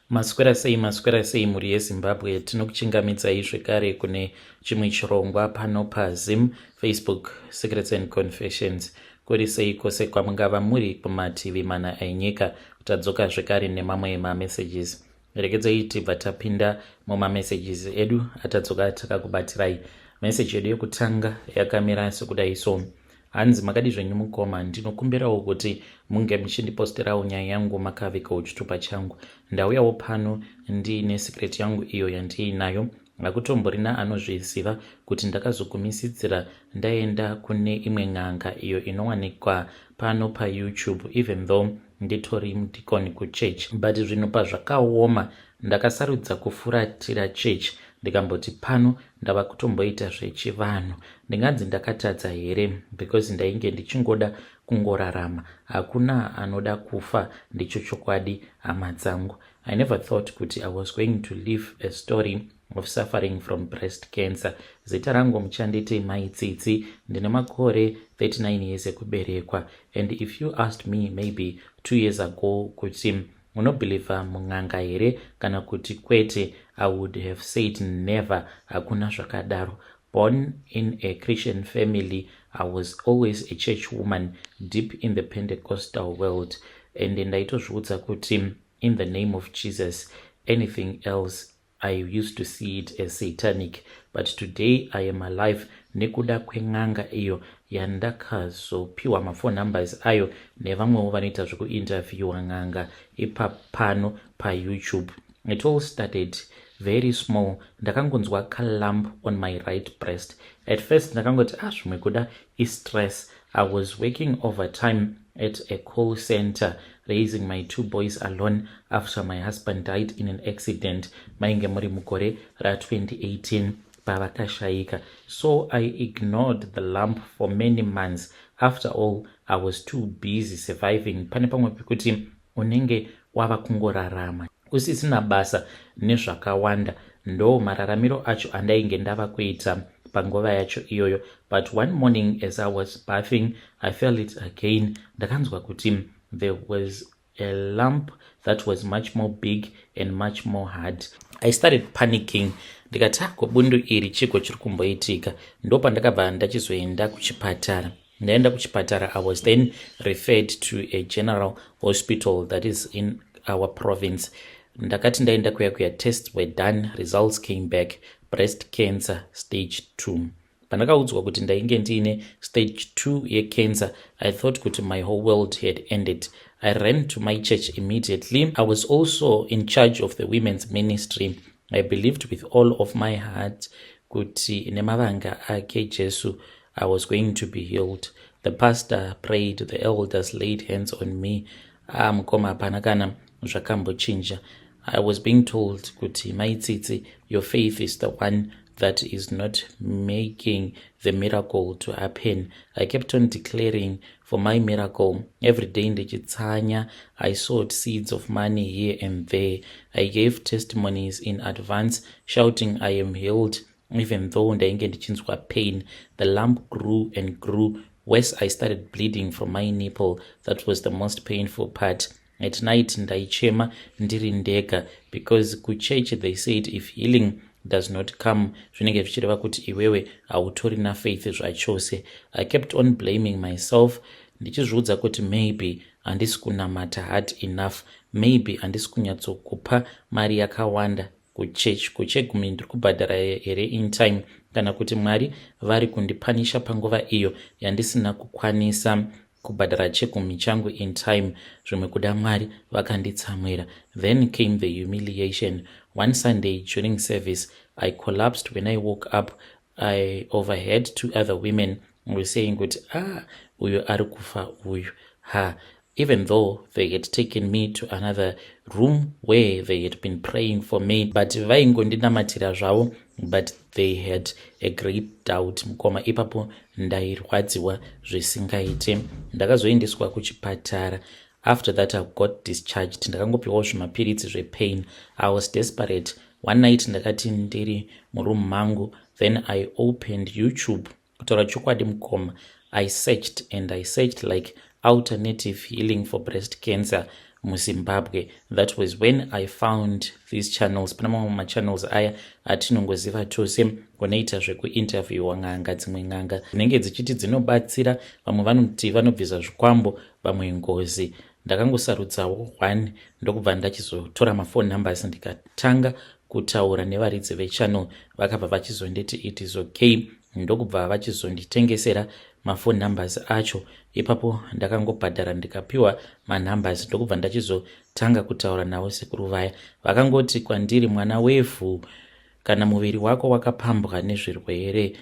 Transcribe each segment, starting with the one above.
Maswera sei, maswera sei mhuri yeZimbabwe? Tinokuchingamidzai zvekare kune chimwe chirongwa pano paZim Facebook Secrets and Confessions. Kuri sei kwose kwamungava muri kumativi mana enyika? Tadzoka zvekare nemamwe mamessages. Regedzai tibva tapinda mumamessages edu atadzoka takakubatirai. Meseji yedu yekutanga yakamira sekudai so. Hanzi, "Makadi zvenyu mukoma? Ndinokumbirawo kuti munge muchindiposterawo nyaya yangu makavigawo chitupa changu. Ndauyawo pano ndiine secret yangu iyo yandiinayo. Hakutomborina anozviziva kuti ndakazogumisidzira ndaenda kune imwe n'anga iyo inowanikwa pano paYouTube, even though nditori mudhikoni kuchurch. But zvinhu pazvakaoma, ndakasarudza kufuratira church, ndikamboti pano ndava kutomboita zvechivanhu. Ndinganzi ndakatadza here? Because ndainge ndichingoda kungorarama. Hakuna anoda kufa, ndicho chokwadi, hama dzangu. I never thought kuti I was going to live a story of suffering from breast cancer. Zita rangu muchanditi Maitsitsi. Ndine makore 39 years ekuberekwa, and if you asked me maybe 2 years ago kuti unobhilivha mun'anga here kana kuti kwete, I would have said never, hakuna zvakadaro. Born in a Christian family, I was always a church woman, deep in the Pentecostal world, and ndaitozviudza kuti in the name of Jesus, anything else I used to see it as satanic. But today I am alive nekuda kwen'anga iyo yandakazopiwa maphone numbers ayo nevamwewo vanoita zvekuinterviewa n'anga ipapano paYouTube. It all started very small. Ndakangonzwa kalump on my right breast. At first ndakangoti, ah, zvimwe kuda istress. I was working overtime at a call center, raising my two boys alone after my husband died in an accident. Mainge muri mugore ra2018 pavakashayika. So I ignored the lump for many months. After all, I was too busy surviving. Pane pamwe pekuti unenge wava kungorarama usisina basa nezvakawanda. Ndo mararamiro acho andainge ndava kuita panguva yacho iyoyo. But one morning, as I was bathing, I felt it again. Ndakanzwa kuti there was a lump that was much more big and much more hard. I started panicking, ndikati, ah, kubundu iri chiko chiri kumboitika? Ndo pandakabva ndachizoenda kuchipatara. Ndaenda kuchipatara, I was then referred to a general hospital that is in our province. Ndakati ndaenda kuya kuya, tests were done. Results came back: breast cancer stage 2. Pandakaudzwa kuti ndainge ndiine stage 2 yecancer, I thought kuti my whole world had ended. I ran to my church immediately. I was also in charge of the women's ministry. I believed with all of my heart kuti nemavanga ake Jesu I was going to be healed. The pastor prayed, the elders laid hands on me. Ah, mukoma, hapana kana zvakambochinja. I was being told kuti, "Maitsitsi, your faith is the one that is not making the miracle to happen." I kept on declaring for my miracle every day, ndichitsanya. I sowed seeds of money here and there. I gave testimonies in advance, shouting, "I am healed," even though ndainge ndichinzwa pain. The lump grew and grew worse. I started bleeding from my nipple. That was the most painful part. At night ndaichema ndiri ndega, because kuchurch they said if healing does not come, zvinenge zvichireva kuti iwewe hautorina faith zvachose. I kept on blaming myself, ndichizviudza kuti maybe handisi kunamata hard enough, maybe handisi kunyatsokupa mari yakawanda kuchechi, kuchegumi ndiri kubhadhara here in time, kana kuti Mwari vari kundipanisha panguva iyo yandisina kukwanisa kubhadhara chegumi changu in time. Zvimwe kuda Mwari vakanditsamwira. Then came the humiliation. One Sunday during service, I collapsed. When I woke up, I overheard two other women were saying kuti, "Ah, uyu ari kufa uyu." Ha, even though they had taken me to another room where they had been praying for me, but vaingondinamatira zvavo, but they had a great doubt. Mukoma, ipapo ndairwadziwa zvisingaite. Ndakazoendeswa kuchipatara. After that I got discharged. Ndakangopiwawo zvimapiritsi zvepain. I was desperate. One night ndakati ndiri muroom mangu, then I opened YouTube. Kutaura chokwadi mukoma, I searched and I searched, like, alternative healing for breast cancer. muZimbabwe. That was when I found these channels. Pana mamwe machannels aya atinongoziva tose, kunoita zvekuinterviewa n'anga. Dzimwe n'anga dzinenge dzichiti dzinobatsira, vamwe vanoti vanobvisa zvikwambo, vamwe ngozi. Ndakangosarudzawo one, ndokubva ndachizotora maphone numbers, ndikatanga kutaura nevaridzi vechannel. Vakabva vachizonditi it is okay, ndokubva vachizonditengesera maphone numbers acho. Ipapo ndakangobhadhara, ndikapiwa manumbers, ndokubva ndachizotanga kutaura navo. Sekuru vaya vakangoti kwandiri, "Mwana wevhu, kana muviri wako wakapambwa nezvirwere,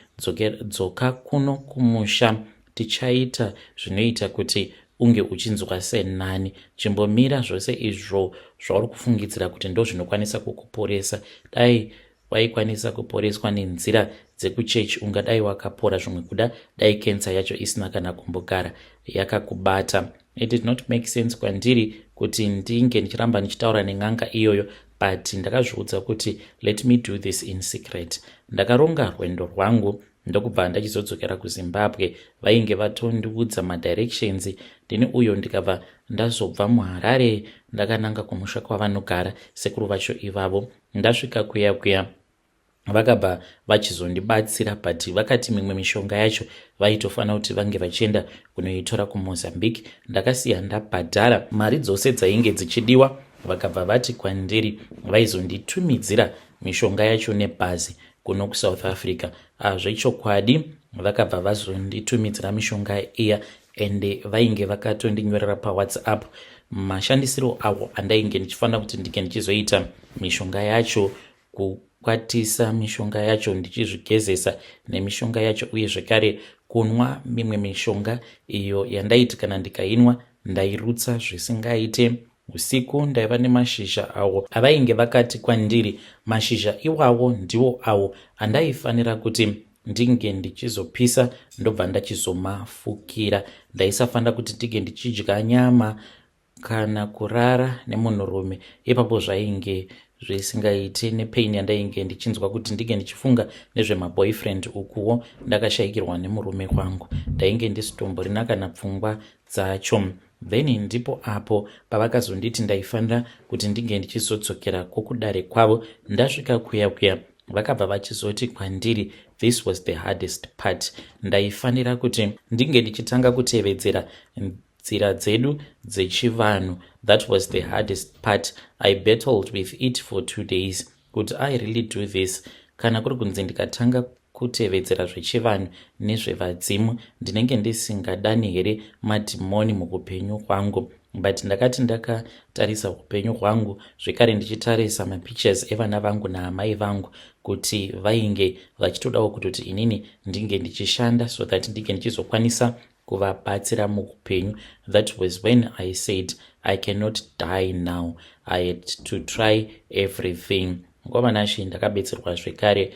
dzoka kuno kumusha, tichaita zvinoita kuti unge uchinzwa senani. Chimbomira zvose izvo zvauri kufungidzira kuti ndo zvinokwanisa kukuporesa. Dai waikwanisa kuporeswa nenzira dzekuchechi, ungadai wakapora. Zvimwe kuda dai kensa yacho isina kana kumbogara yakakubata." It did not make sense kwandiri kuti ndinge ndichiramba ndichitaura nen'anga iyoyo, but ndakazviudza kuti let me do this in secret. Ndakaronga rwendo rwangu, ndokubva ndachizodzokera kuZimbabwe. Vainge vatondiudza madirections ndini uyo. Ndikabva ndazobva muHarare, ndakananga kumusha kwavanogara sekuru vacho ivavo. Ndasvika kuya kuya, vakabva vachizondibatsira, but vakati mimwe mishonga yacho vaitofanira kuti vange vachienda kunoitora kuMozambique. Ndakasiya ndabhadhara mari dzose dzainge dzichidiwa. Vakabva vati kwandiri vaizonditumidzira mishonga yacho nebhazi kuno kuSouth Africa. Zvechokwadi vakabva vazonditumidzira mishonga iya, ende vainge vakatondinyorera paWhatsApp mashandisiro avo andainge ndichifanira kuti ndinge ndichizoita mishonga yacho, kukwatisa mishonga yacho, ndichizvigezesa nemishonga yacho, uye zvekare kunwa mimwe mishonga iyo yandaiti kana ndikainwa ndairutsa zvisingaite. Usiku ndaiva nemashizha awo avainge vakati kwandiri mashizha iwawo ndiwo awo andaifanira kuti ndinge ndichizopisa, ndobva ndachizomafukira. Ndaisafanira kuti ndinge ndichidya nyama kana kurara nemunhurume. Ipapo zvainge zvisingaiti nepain yandainge ndichinzwa kuti ndinge ndichifunga nezvemaboyfriend, ukuwo ndakashayikirwa nemurume wangu. Ndainge ndisitomborina kana pfungwa dzacho. Then ndipo apo pavakazonditi ndaifanira kuti ndinge ndichizodzokera kwokudare kwavo. Ndasvika kuya kuya, vakabva vachizoti kwandiri, this was the hardest part, ndaifanira kuti ndinge ndichitanga kutevedzera nzira dzedu dzechivanhu. That was the hardest part. I battled with it for 2 days kuti I really do this? Kana kuri kunzi ndikatanga kutevedzera zvechivanhu nezvevadzimu, ndinenge ndisingadani here madhimoni muupenyu hwangu? But ndakati ndakatarisa upenyu hwangu, zvekare ndichitarisa mapictures evana vangu naamai vangu, kuti vainge vachitodawo kutoti inini ndinge ndichishanda so that ndinge ndichizokwanisa kuvabatsira muupenyu. That was when I said I cannot die now. I had to try everything. Ngwavanashe, ndakabetserwa zvekare.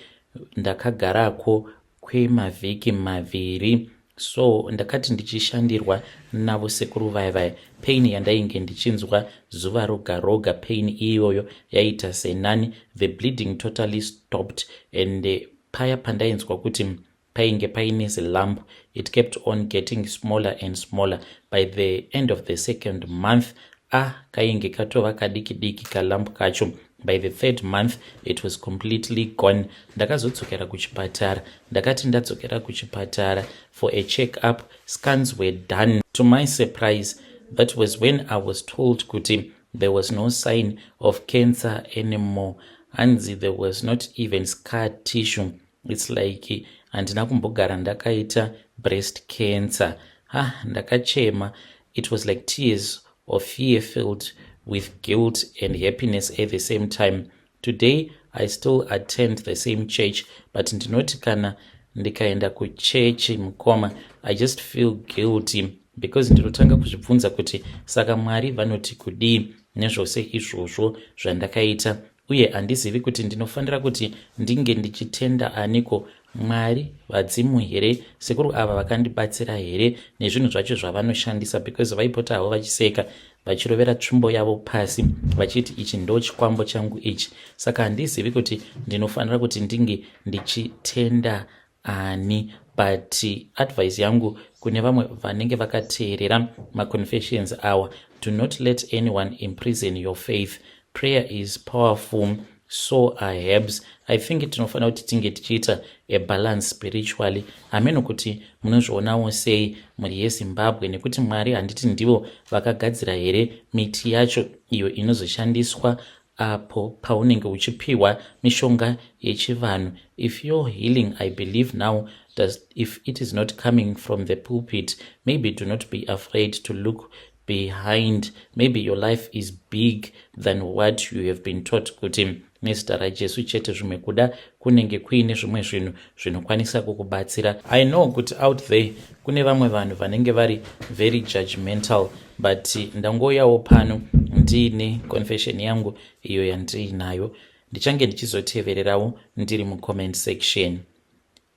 Ndakagarako kwemavhiki 2. So ndakati ndichishandirwa navo sekuru vaya vaya, pain yandainge ndichinzwa zuva roga roga, pain iyoyo yaita senani. The bleeding totally stopped, and paya pandainzwa kuti painge paine zilump, it kept on getting smaller and smaller. By the end of the second month, ah, kainge katova kadiki diki kalump kacho. By the third month it was completely gone. Ndakazodzokera kuchipatara. Ndakati ndadzokera kuchipatara for a check up, scans were done. To my surprise, that was when I was told kuti there was no sign of cancer anymore. Hanzi there was not even scar tissue. It's like handina kumbogara ndakaita breast cancer. Ha, ndakachema. It was like tears of fear filled with guilt and happiness at the same time. Today I still attend the same church, but ndinoti kana ndikaenda kuchechi, mukoma, I just feel guilty because ndinotanga kuzvibvunza kuti saka Mwari vanoti kudii nezvose izvozvo zvandakaita? Uye handizivi kuti ndinofanira kuti ndinge ndichitenda aniko, Mwari, vadzimu here, sekuru ava vakandibatsira here nezvinhu zvacho zvavanoshandisa? Because vaipota havo vachiseka, vachirovera tsvimbo yavo pasi, vachiti ichi ndo chikwambo changu ichi. Saka handizivi kuti ndinofanira kuti ndinge ndichitenda Ani, but advice yangu kune vamwe vanenge vakateerera maconfessions awa: do not let anyone imprison your faith. Prayer is powerful, so are herbs. I think tinofanira kuti tinge tichiita a balance spiritually. Hameno kuti munozvionawo sei, mhuri yeZimbabwe, nekuti Mwari handiti ndivo vakagadzira here miti yacho iyo inozoshandiswa apo paunenge uchipiwa mishonga yechivanhu? If your healing, I believe now, does, if it is not coming from the pulpit, maybe do not be afraid to look behind. Maybe your life is big than what you have been taught kuti nezita raJesu chete. Zvimwe kuda kunenge kuine zvimwe zvinhu zvinokwanisa kukubatsira. I know kuti out there kune vamwe vanhu vanenge vari very judgmental, but ndangoyawo pano ndiine confession yangu iyo yandiinayo. Ndichange ndichizotevererawo ndiri mucomment section.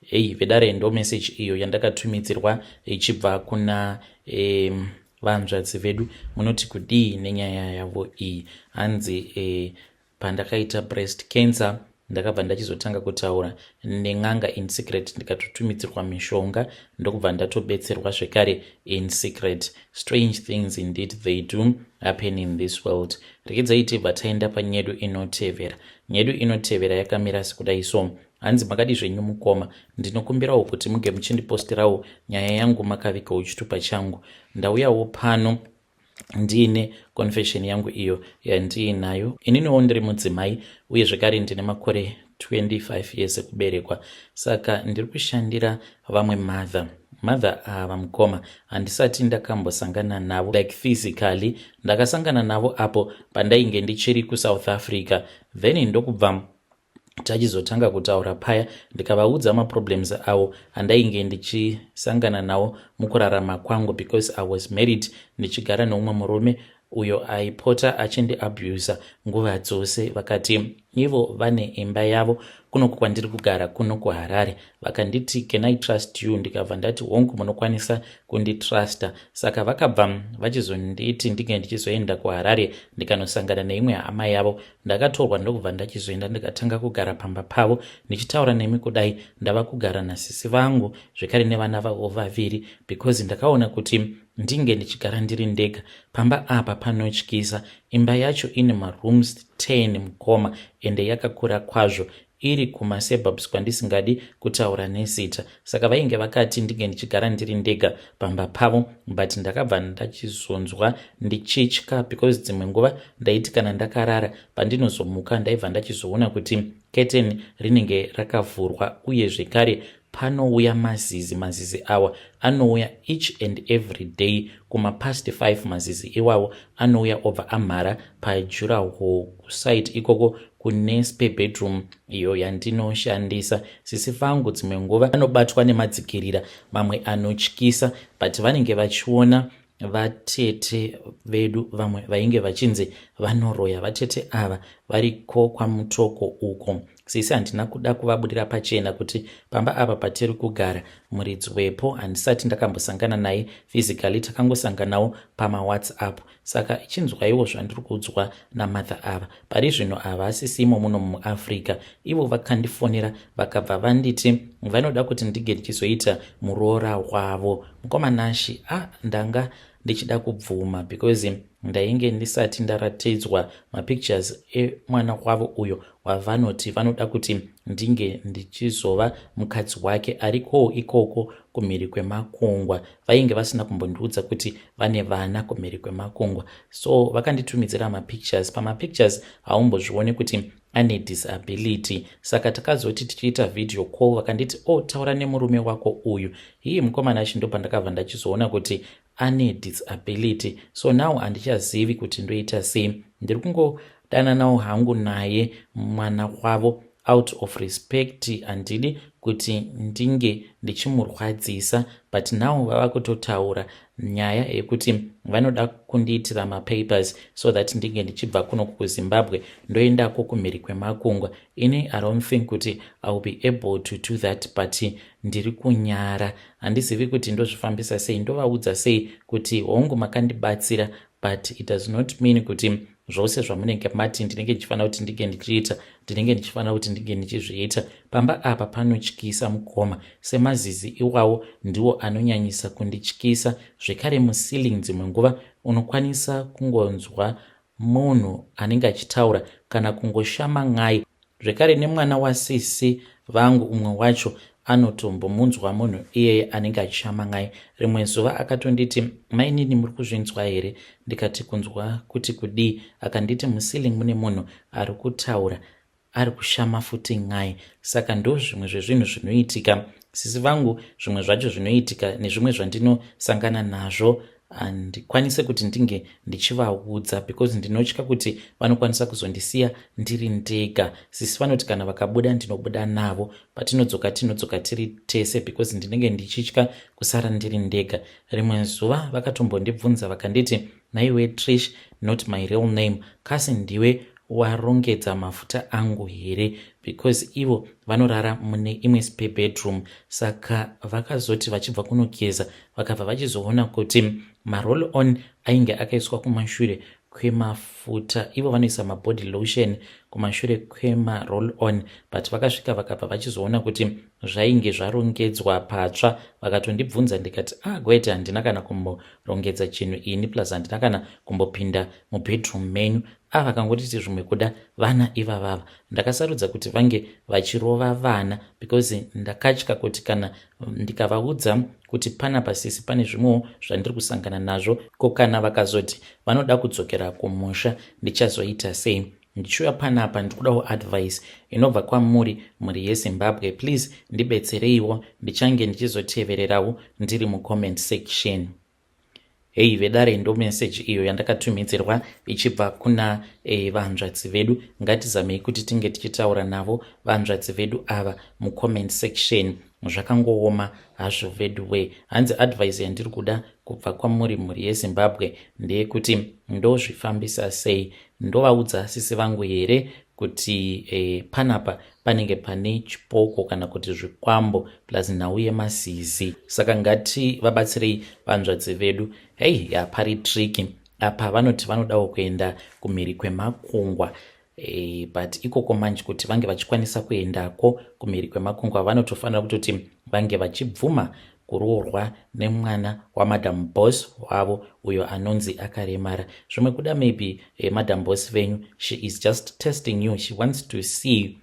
Hei vedare, ndo message iyo yandakatumidzirwa ichibva kuna vanzvadzi vedu. Munoti kudii nenyaya yavo iyi? Hanzi pandakaita breast cancer, ndakabva ndachizotanga kutaura nen'anga in secret, ndikatotumidzirwa mishonga, ndokubva ndatobetserwa zvekare in secret. Strange things indeed, they do happen in this world. Rekedzai tibva taenda panyedu inotevera. Nyedu inotevera yakamira sekudai so. Hanzi, "Makadi zvenyu mukoma? Ndinokumbirawo kuti muge muchindipostirawo nyaya yangu makavigawo chitupa changu. Ndauyawo pano ndiine confession yangu iyo yandiinayo. Ininiwo ndiri mudzimai uye zvekare ndine makore 25 years ekuberekwa. Saka ndiri kushandira vamwe mother. Mother ava, mukoma, handisati ndakambosangana navo like physically. Ndakasangana navo apo pandainge ndichiri kuSouth Africa, then ndokubva tachizotanga kutaura paya, ndikavaudza maproblems avo andainge ndichisangana nawo mukurarama kwangu, because I was married, ndichigara neumwe murume uyo aipota achindiabusa nguva dzose. Vakati ivo vane imba yavo kunoku kwandiri kugara kuno kuHarare. Vakanditi, 'Can I trust you?' Ndikabva ndati, 'Hongu, munokwanisa kunditrusta.' Saka vakabva vachizonditi ndinge ndichizoenda kuHarare ndikanosangana neimwe hama yavo. Ndakatorwa, ndokubva ndachizoenda, ndikatanga kugara pamba pavo. Ndichitaura nemi kudai, ndava kugara nasisi vangu zvekare nevana vavo vaviri, because ndakaona kuti ndinge ndichigara ndiri ndega pamba apa panotyisa. Imba yacho ine marooms 10, mukoma, ende yakakura kwazvo, iri kumasuburbs kwandisingadi kutaura nezita. Saka vainge vakati ndinge ndichigara ndiri ndega pamba pavo, but ndakabva ndachizonzwa ndichitya, because dzimwe nguva ndaiti kana ndakarara, pandinozomuka ndaibva ndachizoona kuti keteni rinenge rakavhurwa, uye zvekare panouya mazizi. Mazizi awa anouya each and every day kumapast 5. Mazizi iwawo anouya obva amhara padurawall kusite ikoko kune spare bedroom iyo yandinoshandisa. Sisi vangu dzimwe nguva vanobatwa nemadzikirira mamwe anotyisa, but vanenge vachiona vatete vedu vamwe vainge vachinzi vanoroya. Vatete ava variko kwaMutoko uko. Sisi, handina kuda kuvabudira pachena kuti pamba apa patiri kugara muridzi wepo handisati ndakambosangana naye physically, takangosanganawo pamaWhatsApp. Saka ichinzwaiwo zvandiri kuudzwa namother ava. Pari zvino ava asisimo muno muAfrica. Ivo vakandifonera, vakabva vanditi vanoda kuti ndige ndichizoita muroora wavo. Mukoma Nashi, a ndanga ndichida kubvuma because ndainge ndisati ndaratidzwa mapictures emwana wavo uyo wavanoti vanoda kuti ndinge ndichizova mukadzi wake arikowo ikoko kumhiri kwemakungwa. Vainge vasina kumbondiudza kuti vane vana kumhiri kwemakungwa. So vakanditumidzira mapictures. Pamapictures haumbozvioni kuti ane disability. Saka takazoti tichiita video call, vakanditi, 'Oh, taura nemurume wako uyu.' Hii, mukomana achi, ndo pandakabva ndachizoona kuti ane disability. So now handichazivi kuti ndoita sei. Ndiri kungodananawo hangu naye mwana wavo out of respect. Handidi kuti ndinge ndichimurwadzisa, but now vava kutotaura nyaya yekuti vanoda kundiitira mapapers so that ndinge ndichibva kuno kuZimbabwe ndoendako kumhiri kwemakungwa. Ini I don't think kuti I will be able to do that, but ndiri kunyara. Handizivi kuti ndozvifambisa sei, ndovaudza sei kuti hongu, makandibatsira, but it does not mean kuti Zvose zvamunenge mati ndinenge ndichifanira kuti ndinge ndichiita, ndinenge ndichifanira kuti ndinge ndichizviita. Pamba apa panotyisa mukoma. Semazizi iwawo ndiwo anonyanyisa kundityisa. Zvekare muceiling dzimwe nguva unokwanisa kungonzwa munhu anenge achitaura kana kungoshama n'ai. Zvekare nemwana wasisi vangu umwe wacho anotombomunzwa munhu iyeye anenge achishama n'ai. Rimwe zuva akatonditi, "Mainini, muri kuzvinzwa here?" Ndikati, "Kunzwa kuti kudii?" Akanditi muceiling mune munhu ari kutaura, ari kushama futi n'ai. Saka ndo zvimwe zvezvinhu zvinoitika, sisi vangu. Zvimwe zvacho zvinoitika nezvimwe zvandinosangana nazvo handikwanise kuti ndinge ndichivaudza because ndinotya kuti vanokwanisa kuzondisiya ndiri ndega. Sisi vanoti kana vakabuda, ndinobuda navo. Patinodzoka, tinodzoka tiri tese because ndinenge ndichitya kusara ndiri ndega. Rimwe zuva vakatombondibvunza, vakanditi, "Naiwe Trish," not my real name, "kasi ndiwe warongedza mafuta angu here?" Because ivo vanorara mune imwe spare bedroom. Saka vakazoti vachibva kunogeza, vakabva vachizoona kuti maroll on ainge akaiswa kumashure kwemafuta. Ivo vanoisa mabody lotion kumashure kwemaroll on, but vakasvika vakabva vachizoona kuti zvainge zvarongedzwa patsva. Vakatondibvunza, ndikati, "Ah, gwete, handina kana kumborongedza chinhu ini, plus handina kana kumbopinda mubedroom menyu." A, vakangotiti zvimwe kuda vana ivavava. Ndakasarudza kuti vange vachirova vana because ndakatya kuti kana ndikavaudza kuti panapa sisi pane zvimwewo zvandiri kusangana nazvo, ko kana vakazoti vanoda kudzokera kumusha, ndichazoita sei? Ndichiuya panapa ndikudawo advice inobva kwamuri, mhuri yeZimbabwe. Please ndibetsereiwo. Ndichange ndichizotevererawo ndiri mucomment section. Hei vedare, ndo meseji iyo yandakatumidzirwa ichibva kuna vanzvadzi vedu. Ngatizamei kuti tinge tichitaura navo vanzvadzi vedu ava mucomment section. Zvakangooma hazvo vedu. Hanzi advice yandiri kuda kubva kwamuri, mhuri yeZimbabwe, ndeyekuti ndozvifambisa sei? Ndovaudza sisi vangu here kuti panapa panenge pane chipoko kana kuti zvikwambo, plus nhau yemazizi? Saka ngati vabatsirei vanzvadzi vedu. Hei, yapari tricky apa. Vanoti vanodawo kuenda kumhiri kwemakungwa, but ikoko manje kuti vange vachikwanisa kuendako kumhiri kwemakungwa, vanotofanira kutoti vange vachibvuma kuroorwa nemwana waMadam Boss wavo uyo anonzi akaremara. Zvimwe kuda maybe Madam Boss venyu, she is just testing you. She wants to see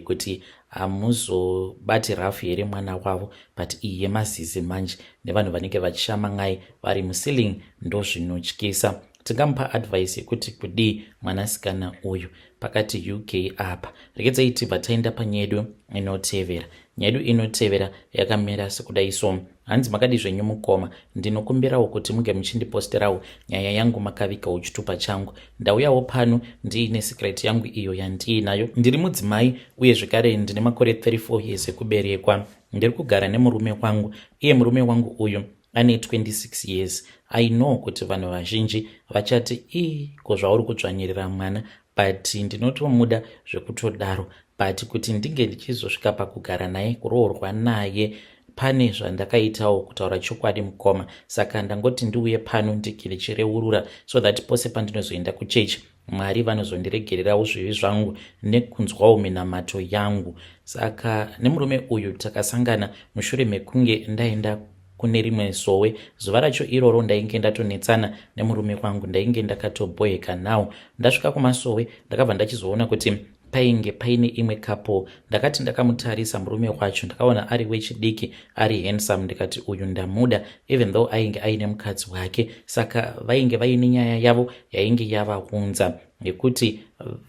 kuti hamuzobati rafu here mwana wavo. But iyi yemazizi manje nevanhu vanenge vachishama n'ai vari muceiling, ndo zvinotyisa. Tingamupa advice yekuti kudii mwanasikana uyu pakati UK apa? Regedzai tibva taenda panyedu inotevera. Nyedu inotevera yakamira sekudai so. Hanzi, "Makadi zvenyu mukoma? Ndinokumbirawo kuti munge muchindiposterawo nyaya yangu makavigawo chitupa changu. Ndauyawo pano ndiine secret yangu iyo yandiinayo. Ndiri mudzimai uye zvekare ndine makore 34 years ekuberekwa. Ndiri kugara nemurume wangu. Iye murume wangu uyu ane 26 years. I know kuti vanhu vazhinji vachati, 'Ii, ko zvauri kudzvanyirira mwana?' But ndinotomuda zvekutodaro. But kuti ndinge ndichizosvika pakugara naye, kuroorwa naye, pane zvandakaitawo, kutaura chokwadi mukoma. Saka ndangoti ndiuye pano ndinge ndichireurura so that pose pandinozoenda kuchechi, Mwari vanozondiregererawo zvivi zvangu nekunzwawo minamato yangu. Saka nemurume uyu takasangana mushure mekunge ndaenda kune rimwe sowe. Zuva racho iroro ndainge ndatonetsana nemurume wangu, ndainge ndakatobhoeka nawo. Ndasvika kumasowe, ndakabva ndachizoona kuti painge paine imwe couple. Ndakati ndakamutarisa murume wacho, ndakaona ari wechidiki, ari handsome. Ndikati uyu ndamuda, even though ainge aine mukadzi wake. Saka vainge vaine nyaya yavo yainge yavaunza yekuti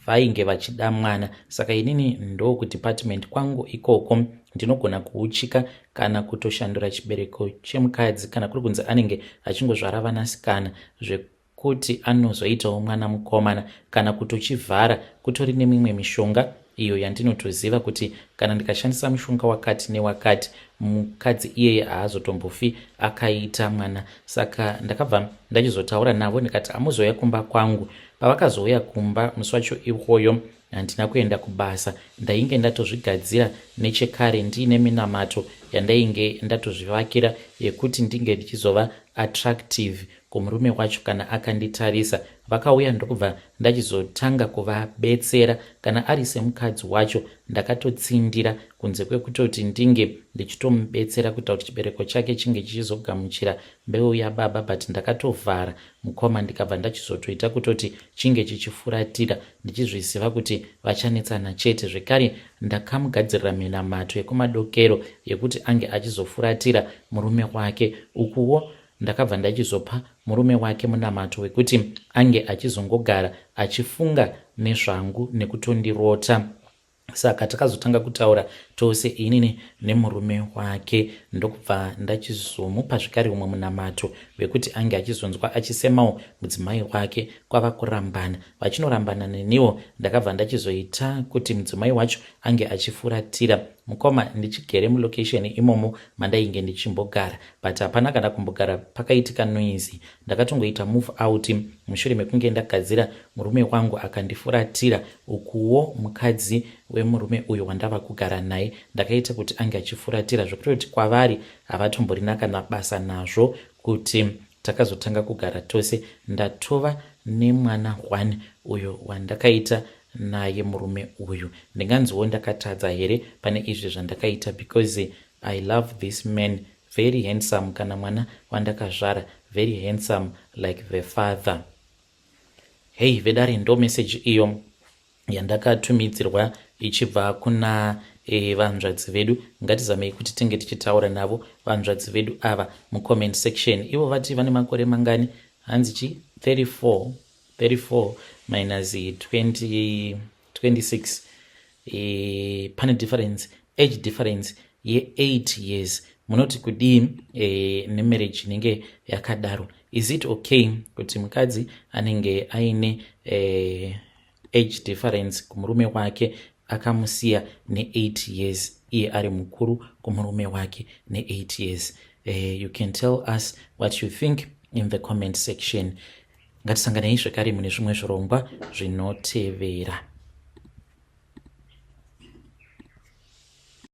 vainge vachida mwana. Saka inini ndokudepartment kwangu ikoko ndinogona kuuchika kana kutoshandura chibereko chemukadzi kana kuri kunzi anenge achingozvara vanasikana, zvekuti anozoitawo mwana mukomana, kana kutochivhara. Kutori nemimwe mishonga iyo yandinotoziva kuti kana ndikashandisa mushonga wakati newakati, mukadzi iyeye haazotombofi akaita mwana. Saka ndakabva ndachizotaura navo, ndikati amuzouya kumba kwangu. Pavakazouya kumba musi wacho iwoyo, handina kuenda kubasa. Ndainge ndatozvigadzira nechekare, ndiine minamato yandainge ndatozvivakira yekuti ndinge ndichizova attractive." kumurume wacho kana akanditarisa. Vakauya ndokubva ndachizotanga kuvabetsera. Kana ari semukadzi wacho, ndakatotsindira kunze kwekutoti ndinge ndichitomubetsera kuita kuti chibereko chake chinge chichizogamuchira mbeu yababa, but ndakatovhara, mukoma, ndikabva ndachizotoita kutoti chinge chichifuratira, ndichizviziva kuti vachanetsana chete. Zvekare ndakamugadzirira minamato yekumadokero yekuti ange achizofuratira murume wake. Ukuwo ndakabva ndachizopa murume wake munamato wekuti ange achizongogara achifunga nezvangu nekutondirota. Saka takazotanga kutaura tose, inini nemurume wake, ndokubva ndachizomupa zvekare umwe munamato wekuti ange achizonzwa achisemawo mudzimai wake. Kwava kurambana. Vachinorambana neniwo ndakabva ndachizoita kuti mudzimai wacho ange achifuratira, mukoma, ndichigere mulocation imomo mandainge ndichimbogara, but hapana kana kumbogara pakaitika noise. Ndakatongoita move out mushure mekunge ndagadzira murume wangu akandifuratira. Ukuwo mukadzi wemurume uyu wandava kugara naye ndakaita kuti ange achifuratira, zvekutoti kwavari havatomborina kana basa nazvo kuti takazotanga kugara tose. Ndatova nemwana one uyo wandakaita naye murume uyu. Ndinganziwo ndakatadza here pane izvi zvandakaita? Because I love this man, very handsome. Kana mwana wandakazvara, very handsome like the father. Hei vedare, ndo meseji iyo yandakatumidzirwa ichibva kuna vanzvadzi vedu. Ngatizamei kuti tinge tichitaura navo vanzvadzi vedu ava mucomment section. Ivo vati vane makore mangani? Hanzi chi 34. 34 minus 20, 26. Pane difference, age difference ye8 years. Munoti kudii nemarriage inenge yakadaro? Is it okay kuti mukadzi anenge aine age difference kumurume wake, akamusiya ne8 years, iye ari mukuru kumurume wake ne8 years? You can tell us what you think in the comment section. Ngatisanganei zvekare mune zvimwe zvirongwa zvinotevera.